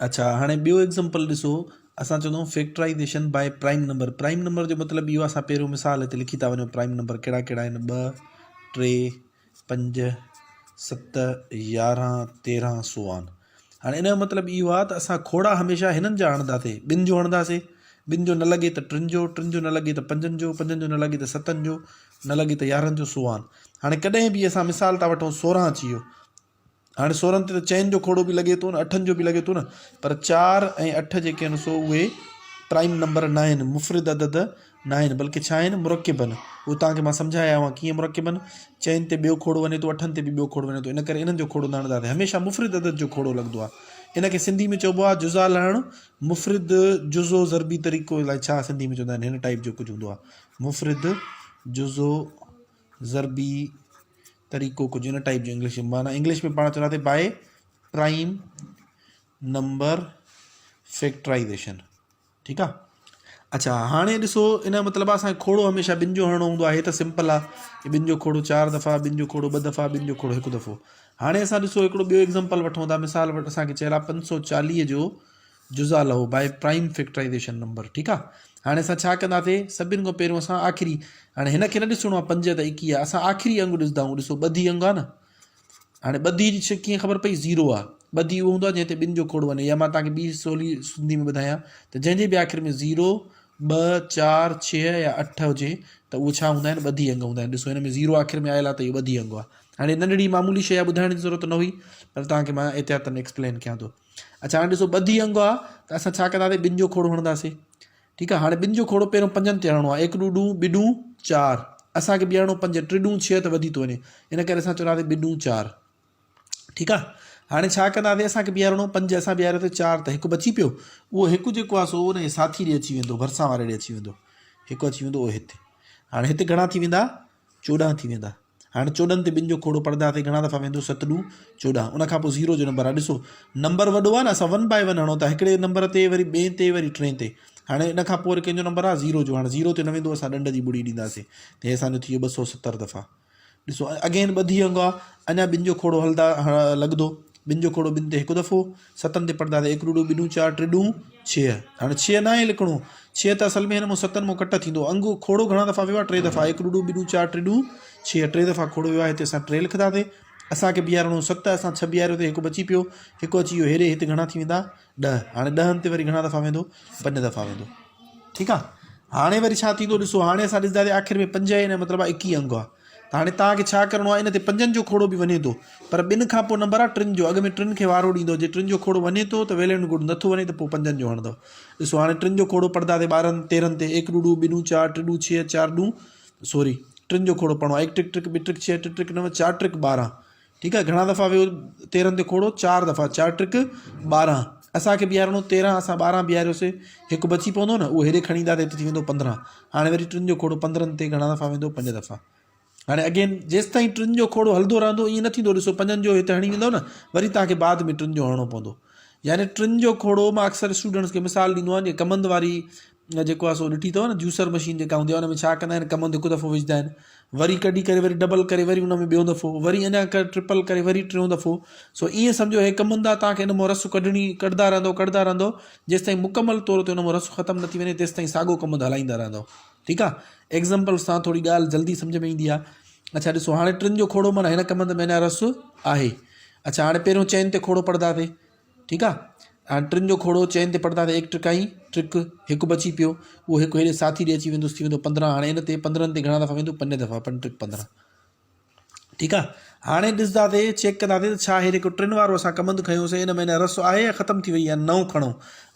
اڇا هاڻي ٻيو ايگزامپل ڏسو اسان چوندو factorisation by prime number prime number جو مطلب اهو اسان پهريون مثال هتي لکي ٿا وڃون پرائم نمبر ڪهڙا ڪهڙا آهن ٻه ٽي پنج ست يارهن تيرهن سوهان هاڻي ان جو مطلب اهو آهي ته اسان کوڙا هميشه هنن جا هڻنداسي ٻن جو هڻنداسي ٻن جو نه لڳي ته ٽن جو ٽن جو نه لڳي ته پنجن جو پنجن جو نه لڳي ته ستن جو نه لڳي ته يارهن جو سوهان هاڻي ڪڏهن به اسان مثال ٿا وٺون سورهن اچي ويو هاڻي سورن تي ته چئن جو کوڙو به لڳي ٿو نه اٺن جو به لڳي ٿو نه پر چار ۽ اٺ جيڪي آهن سو اهي پرائم نمبر نه آهن مفرد عدد نه آهن بلڪه ڇا آهن مرڪب آهن اهو توهان کي مان سمجهائي آيو آهيان ڪيئن مرڪب آهن چئن تي ٻيو کوڙو وڃي ٿو اٺن تي به ٻيو کوڙو وڃي ٿو ان ڪري انهن جو کوڙو نه هڻنداسين هميشه مفرد عدد جو کوڙو لڳندو آهي ان کي سنڌي ۾ چئبو آهي جزا لهڻ مفرد جزو ضربي طريقو الائي ڇا سنڌي ۾ چوندا آهن هن ٽائپ جو ڪجهه هوندو آهي مفرد جزو ضربي طريقو ڪجهه ان ٽائيپ جو انگلش معنيٰ انگلش ۾ پاڻ چونداسين باء پرائم نمبر فيڪٽرائيزيشن ٺيڪ آ اڇا هاڻي ڏسو ان جو مطلب اسان کوڙو هميشه ٻن جو هڻڻو هوندو آهي ته سمپل آ ٻن جو کوڙو چار دفعا ٻن جو کوڙو ٻه دفعا ٻن جو کوڙو هڪ دفعو هاڻي اسان ڏسو هڪڙو ٻيو ايگزامپل وٺون ٿا مثال اسان کي چيل آ 540 جو جزا لهو باء پرائم فيڪٽرائيزيشن نمبر ٺيڪ آ هاڻي اسان ڇا ڪنداسي سڀن کان پهريون اسان آخري هاڻي هن کي نه ڏسڻو آ پنج ته ايڪيهه آ اسان آخري انگ ڏسندا آهيون ڏسو ٻڌي انگ آ نه هاڻي ٻڌي جي ڇ ڪيئن خبر پئي زيرو آ ٻڌي اهو هوندو آ جنهن تي ٻن جو کوڙ وڃي يا مان توهان کي ٻي سولي سنڌي ۾ ٻڌايان ته جنهن جي به آخر ۾ زيرو ٻه چار ڇهه يا اٺ هجي ته اهو ڇا هوندا آهن ٻڌي انگ هوندا آهن ڏسو هن ۾ زيرو آخر ۾ آيل آ ته اهو ٻڌي انگ آ هاڻي ننڍڙي معمولي شيء آ ٻڌائڻ جي ضرورت نه هئي پر توهان کي مان احتياطن ايڪسپلين ڪيان ٿو اڇا هاڻي ڏسو ٻڌي انگ آ ته اسان ڇا ڪنداسين ٻن جو کوڙو هڻنداسين ٺيڪ آ هاڻي ٻن جو کوڙو پهريون پنجن تي هڻڻو آ هڪ ڏو ڏون ٻه ڏون چار اسان کي بيهارڻو پنج ٽي ڏون ڇهه ته وڌي ٿو وڃي ان ڪري اسان چونداسين ٻه ڏون چار ٺيڪ آ هاڻي ڇا ڪنداسين اسان کي بيهارڻو پنج اسان بيهاريو ته چار ته هڪ بچي پيو اهو هڪ جيڪو آ سو ان جي ساٿي ڏي اچي ويندو ڀرسان واري ڏي اچي ويندو هڪ اچي ويندو اهو هتي هاڻي هتي گهڻا ٿي ويندا 14 ٿي ويندا. هاڻي 14 تي ٻن جو کوڙو پڙهنداسين گهڻا دفعا ويندو ست ڏون 14 ان کان پوء زيرو جو نمبر آهي ڏسو نمبر وڏو آهي نه اسان ون باء ون هڻو ٿا هڪڙي نمبر تي وري ٻئي تي وري ٽئين تي هاڻي ان کان پوء وري ڪنهن جو نمبر آهي زيرو جو هاڻي زيرو تي نه ويندو اسان ڏنڊ جي ٻڙي ڏينداسين ته هي اسان جو ٿي ويو 270 دفعا ڏسو اگين ٻڌي انگ آهي اڃا ٻن جو کوڙو هلدا لڳندو ٻن جو کوڙو ٻن تي هڪ دفعو، ستن تي پڙهنداسين هڪ ڏوڏو ٻه ڏون چار ٽي ڏون ڇهه. هاڻي ڇهه ناهي لکڻو، ڇهه ته اصل ۾ هن مون ستن مون ڪٽ ٿيندو. انگ کوڙو گهڻا دفعا ويو آهي؟ ٽي دفعا. هڪ ڏوڏو ٻه ڏون چار ٽي ڏون ڇهه. ٽي دفعا کوڙو ويو آهي هتي اسان ٽي لکنداسين. اسان کي بيهارڻو هو ست، اسان ڇهه بيهاريو ته هڪ بچي پيو. هڪ اچي ويو هيڏي، هتي گهڻا ٿي ويندا؟ ڏهه. هاڻي ڏهن تي وري گهڻا دفعا ويندو؟ پنج دفعا ويندو. ٺيڪ آ. هاڻي وري ڇا ٿيندو ڏسو هاڻي اسان ڏسنداسين آخر ۾ پنج آهي ان جو مطلب آهي ايڪيهه انگ آهي. ته هاڻي توهان کي ڇا ڪرڻو آهي ان تي پنجن جو کوڙو به وڃي ٿو پر ٻن کان پوء نمبر آهي ٽن جو اڳ ۾ ٽن کي وارو ڏيندو جي ٽن جو کوڙو وڃي ٿو ته ويل اينڊ گڊ نٿو وڃي ته پوء پنجن جو هڻندو ڏسو هاڻي ٽن جو کوڙو پڙهنداسين ٻارهن تيرهن تي ايڪ ڏو ڏو ٻه ڏون چار ٽي ڏون ڇهه چار ڏون سوري ٽن جو کوڙو پڙهڻو آهي ايڪ ٽرڪ ٽرڪ ٻه ٽرڪ ڇهه ٽي ٽرڪ نو چار ٽرڪ 12 ٺيڪ آهي گهڻا دفعا ويو تيرهن تي کوڙو چار دفعا چار ٽرڪ 12 اسان کي بيهارڻو 13 اسان 12 بيهاريوسي هڪ بچي پوندو نه اهو هيڏي کڻي اينداسي هتي ٿي ويندو 15 هاڻي وري ٽن جو کوڙو 15 تي گهڻا دفعا ويندو پنج دفعا هاڻي اگين جيستائين ٽن جو کوڙو هلندو رهندو ائين نه ٿيندو ڏسو پنجن جو هتي هڻي ويندو نه وري توهان کي بعد ۾ ٽن جو هڻڻو پوندو يعني ٽن جو کوڙو مان اڪثر اسٽوڊنٽس کي مثال ڏيندو آهيان جي ڪمند واري جيڪو آهي سو ڏٺي اٿو نه جوسر مشين جيڪا هوندي آهي ان ۾ ڇا ڪندا آهن ڪمند هڪ دفعو وجهندا آهن وري ڪڍي ڪري وري ڊبل ڪري وري ان ۾ ٻيو دفعو وري اڃا ٽرپل ڪري وري ٽيون دفعو سو ائين سمجهو هي ڪمند آهي توهان کي ان مان رس ڪڍڻي ڪڍندا رهندو ڪڍندا رهندو جيستائين مڪمل طور تي ان مان رس ختم نه ٿي وڃي تيستائين ساڳو ڪمند هلائيندا رهندو ٺيڪ آهي ايگزامپل سان ٿوري ڳالهه جلدي سمجهه ۾ ايندي آهي اڇا ڏسو هاڻي ٽن جو کوڙو معنيٰ هن ڪمند ۾ اڃا رس آهي اڇا هاڻي پهريون چئن تي کوڙو پڙهنداسين ٺيڪ آ هاڻي ٽن جو کوڙو چئن تي پڙهنداسين ايڪ ٽرڪائين ٽرڪ هڪ بچي پيو اهو هڪ هيڏي ساٿي ڏي اچي ويندس ٿي ويندو 15 هاڻي ان تي 15 تي گهڻا دفعا ويندو پنج دفعا پنج ٽرڪ 15 ٺيڪ آ هاڻي ڏسنداسين چيڪ ڪنداسين ته ڇا هي جيڪو ٽن وارو اسان ڪمند کنيوسين ان ۾ اڃا رس آهي يا ختم ٿي وئي يا نئون کڻو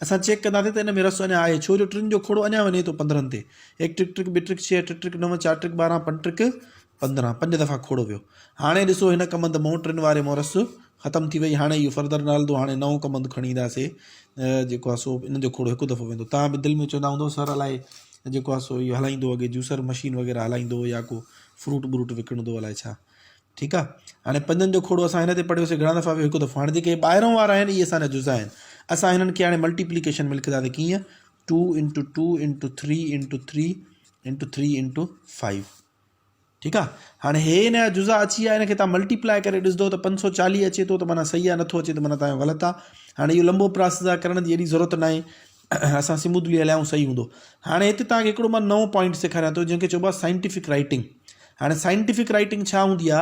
اسان چيڪ ڪنداسين ته ان ۾ رس اڃا آهي ڇو جو ٽن جو کوڙو اڃا وڃي ٿو 15 تي هڪ ٽرڪ ٽرڪ ٻه ٽرڪ ڇهه ٽي ٽرڪ نو چار ٽرڪ 12 پنج ٽرڪ 15 پنج دفعا کوڙو ويو هاڻي ڏسو هن ڪمند مون ٽن واري مون رس ختم ٿي وئي هاڻي اهو فردر نه هلندو هاڻي نئون ڪمند کڻي اينداسي جيڪو آهي سو ان جو کوڙو هڪ دفعو ويندو تان به دل ۾ چوندا هوندو سر الائي جيڪو آهي سو اهو هلائيندو اڳي جوسر مشين وغيره هلائيندو يا ڪو فروٽ بروٽ وڪڻندو الائي ڇا ٺيڪ آهي هاڻي پنجن جو کوڙو اسان هن تي پڙهيوسي گهڻا دفعا ويو هڪ دفعو هاڻي جيڪي ٻاهرون وارا آهن اهي اسان جا جزا آهن اسان هنن کي هاڻي ملٽيپليڪيشن ۾ لکنداسي ڪيئن 2 into 2 into 3 into 3 into 3 into 5. ٺيڪ آ هاڻي هي ان جا جزا اچي ويا ان کي تان ملٽيپلائي ڪري ڏسندو ته 540 اچي ٿو ته معنيٰ صحيح آ نٿو اچي ته معنيٰ تان جو غلط آ هاڻي اهو لمبو پراسيس آ ڪرڻ جي ايڏي ضرورت ناهي اسان سموٿلي هليا آهيون صحيح هوندو هاڻي هتي تان کي هڪڙو مان نئون پوائنٽ سيکاريان ٿو جنهن کي چئبو آ سائنٽيفڪ رائٽنگ هاڻي سائنٽيفڪ رائٽنگ ڇا هوندي آ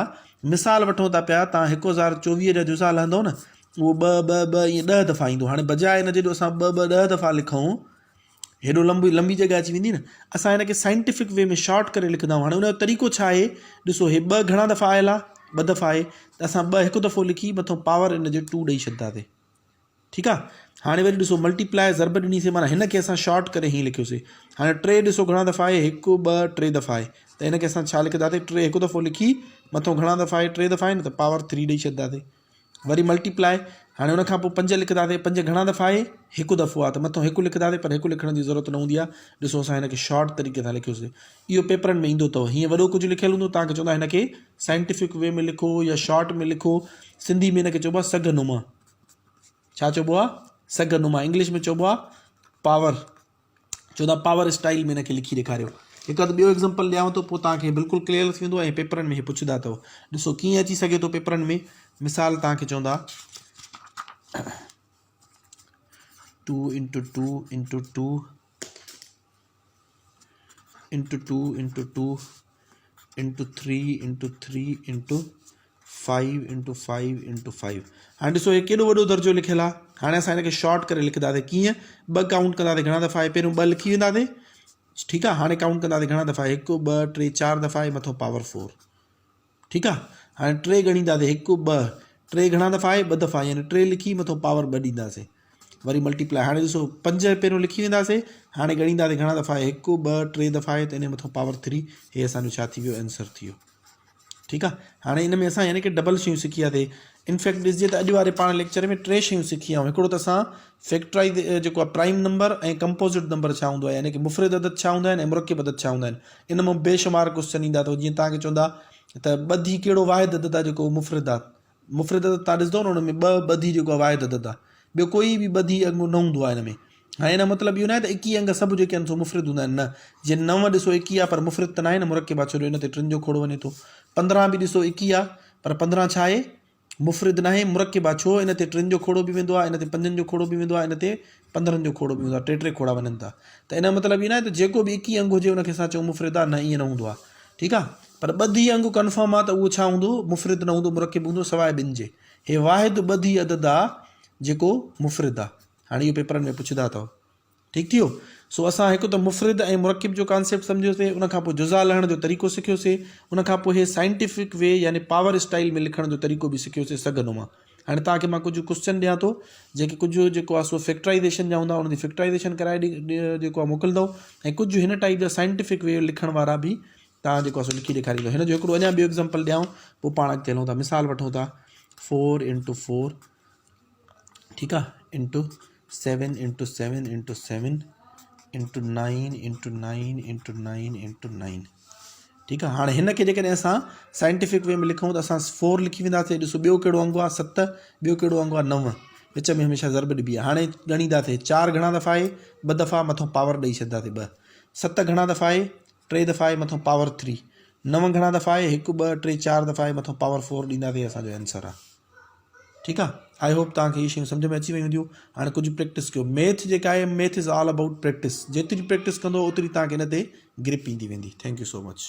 مثال وٺون ٿا پيا تان 1024 جا جزا لهندو نه اهو ٻه ٻه ٻه ائين ڏهه دفعا ايندو هاڻي بجاء ان جي جو اسان ٻه ٻه ڏهه دفعا لکون هيڏو لمبي لمبي جڳهه اچي ويندي نه اسان هن کي سائنٽيفڪ وي ۾ شارٽ ڪري لکندا آهيون هاڻي ان جو طريقو ڇا آهي ڏسو هي ٻه گهڻا دفعا آيل آهي ٻه دفعا آهي ته اسان ٻه هڪ دفعو لکي مٿو پاور ان جو ٽو ڏئي ڇڏنداسي ٺيڪ آهي هاڻي وري ڏسو ملٽيپلائي ضرب ڏنيسي معنيٰ هن کي اسان شارٽ ڪري هيئن لکيوسي هاڻي ٽي ڏسو گهڻا دفعا آهي هڪ ٻه ٽي دفعا آهي ته هن کي اسان ڇا لکنداسي ٽي هڪ دفعو لکي مٿو گهڻا دفعا آهي ٽي دفعا آهي نه ته پاور ٿري ڏئي ڇڏنداسي وري ملٽي پلائي هاڻي ان کان پوء پنج لکنداسين پنج گهڻا دفعا آهي هڪ دفعو آهي ته مٿو هڪ لکنداسين پر هڪ لکڻ جي ضرورت نه هوندي آهي ڏسو اسان هن کي شارٽ طريقي سان لکيوسي اهو پيپرن ۾ ايندو اٿو هيئن وڏو ڪجهه لکيل هوندو توهان کي چوندا هن کي سائنٽيفڪ وي ۾ لکو يا شارٽ ۾ لکو سنڌي ۾ هن کي چئبو آهي سگهه نما ڇا چئبو آهي سگهه نما انگلش ۾ چئبو آهي پاور چوندا پاور اسٽائل ۾ هن کي لکي ڏيکاريو هڪ اڌ ٻيو ايگزامپل ڏيانو ٿو پوء توهان کي بلڪل ڪليئر ٿي ويندو ۽ پيپرن ۾ هي پڇندا اٿو ڏسو ڪيئن اچي سگهي ٿو پيپرن ۾ مثال توهان کي چوندا two into two into two into two into two into three into three into five into five into five هاڻي ڏسو هي ڪيڏو وڏو درجو لکيل آهي هاڻي اسان هن کي شارٽ ڪري لکنداسين ڪيئن ٻه ڪائونٽ ڪنداسين گهڻا دفعا آهي پهريون ٻه لکي وينداسين ٺيڪ آهي هاڻي ڪائونٽ ڪنداسين گهڻا دفعا آهي هڪ ٻه ٽي چار دفعا آهي مٿو پاور فور ٺيڪ آهي هاڻي ٽي ڳڻينداسين هڪ ٻه ٽي گهڻا دفعا آهي ٻه دفعا يعني ٽي لکي مٿو پاور ٻه ڏينداسين وري ملٽيپلائي هاڻي ڏسو پنج پهريون لکي وينداسين هاڻي ڳڻينداسين گهڻا دفعا آهي هڪ ٻه ٽي دفعا آهي ته ان مٿو پاور ٿري هي اسانجو ڇا ٿي ويو آنسر ٿي ويو ٺيڪ آ هاڻي ان ۾ اسان يعني ڪي ڊبل شيون سکي آ ٿي انفيڪٽ ڏسجي ته اڄ واري پاڻ ليڪچر ۾ ٽي شيون سکي آهيون هڪڙو ته اسان فيڪٽرائز جيڪو آ پرائم نمبر ۽ ڪمپوزٽ نمبر ڇا هوندو آهي يعني ڪي مفرد عدد ڇا هوندا آهن ۽ مرڪب عدد ڇا هوندا آهن ان مان بيشمار ڪوشچن ايندا اٿو جيئن توهان کي چوندا ته ٻڌي ڪهڙو واحد عدد آ جيڪو مفرد آ مفرد عدد تان ڏسندو نه ان ۾ ٻه ٻڌي جيڪو آهي واحد عدد آهي ٻيو ڪوئي به ٻڌي انگ نه هوندو آهي ان ۾ هاڻي ان جو مطلب اهو نه آهي ته ايڪيهه انگ سڀ جيڪي آهن سو مفرد هوندا آهن نه جيئن نو ڏسو ايڪيهه آهي پر مفرد ته ناهي نه مرڪب آهي ڇو جو ان تي ٽن جو کوڙو وڃي ٿو 15 به ڏسو ايڪيهه آهي پر 15 ڇا آهي مفرد ناهي مرڪب آهي ڇو ان تي ٽن جو کوڙو به ويندو آهي ان تي پنجن جو کوڙو به ويندو آهي ان تي 15 جو کوڙو به ويندو آهي ٽي ٽي کوڙا وڃن ٿا ته ان جو مطلب اهو نه آهي ته جيڪو به ايڪيهه انگ هجي ان کي اسان چئون مفرد آهي نه ائين نه هوندو آهي ٺيڪ آ پر ٻڌي انگ ڪنفرم آ ته اهو ڇا هوندو مفرد نه هوندو مرڪب هوندو سواء ٻن جي هي واحد ٻڌي عدد آ جيڪو مفرد آ هاڻي اهو پيپرن ۾ پڇندا اٿو ٺيڪ ٿي ويو سو اسان هڪ ته مفرد ۽ مرڪب جو ڪانسيپٽ سمجهيوسي ان کان پوء جزا لهڻ جو طريقو سکيوسي ان کان پوء هي سائنٽيفڪ وي يعني پاور اسٽائل ۾ لکڻ جو طريقو به سکيوسي سگهه نما هاڻي توهان کي مان ڪجهه ڪوسچن ڏيان ٿو جيڪي ڪجهه جيڪو آهي سو فيڪٽرائيزيشن جا هوندا انهن جي فيڪٽرائيزيشن ڪرائي جيڪو آهي موڪلندو ۽ ڪجهه هن ٽائيپ جا سائنٽيفڪ وي لکڻ وارا به توهان جيڪو آهي سو لکي ڏيکاريندو هن جو هڪڙو اڃا ٻيو ايگزامپل ڏيان پوء پاڻ اڳتي هلون ٿا مثال وٺون ٿا فور انٽو فور ٺيڪ آهي into seven into seven into seven into nine into nine into nine into nine ٺيڪ آهي هاڻي هن کي جيڪڏهن اسان سائنٽيفڪ وي ۾ لکون ته اسان فور لکي وينداسين ڏسو ٻيو ڪهڙو انگ آهي ست ٻيو ڪهڙو انگ آهي نو وچ ۾ هميشه ضرب ڏبي آهي هاڻي ڳڻينداسين چار گهڻا دفعا آهي ٻه دفعا مٿو پاور ڏئي ڇڏنداسين ٻه ست گهڻا دفعا آهي ٽي دفعا آهي مٿو پاور ٿري نو گهڻا دفعا آهي هڪ ٻه ٽي چار دفعا آهي مٿو پاور فور ڏينداسين اسانجو آنسر آهي ٺيڪ آ I hope توهان کي اهي شيون سمجھ ۾ اچي ويون هونديون هاڻي ڪجهه پريڪٽس ڪيو ميٿ جيڪا آهي math is all about practice جيتري پريڪٽس ڪندو اوتري توهان کي ان تي گرپ ايندي ويندي thank you so much.